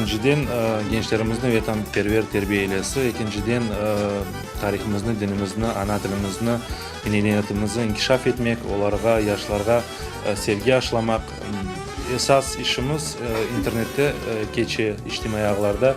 Birinciden, gençlerimizni vetanperver terbiyelesi, ekinciden, tarihımıznı, dinimizni, ana tilimizni, medeniyetimizni inkişaf etmek, olarğa, yaşlarğa sevgi aşlamaq. Esas işimiz internette keçe, içtimaiy ağlarda.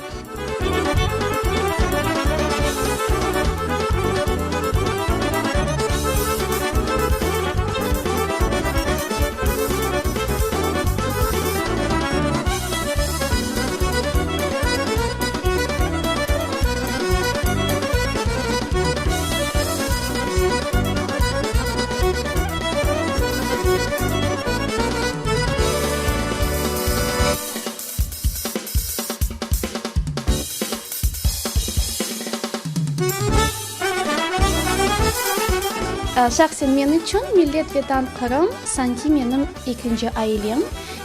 Şahsen men içün Millet Vetan Qırım sanki menim ekinci ailem.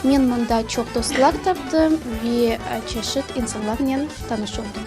Men mında çoq dostlar taptım ve çeşit insanlarnen tanış oldım.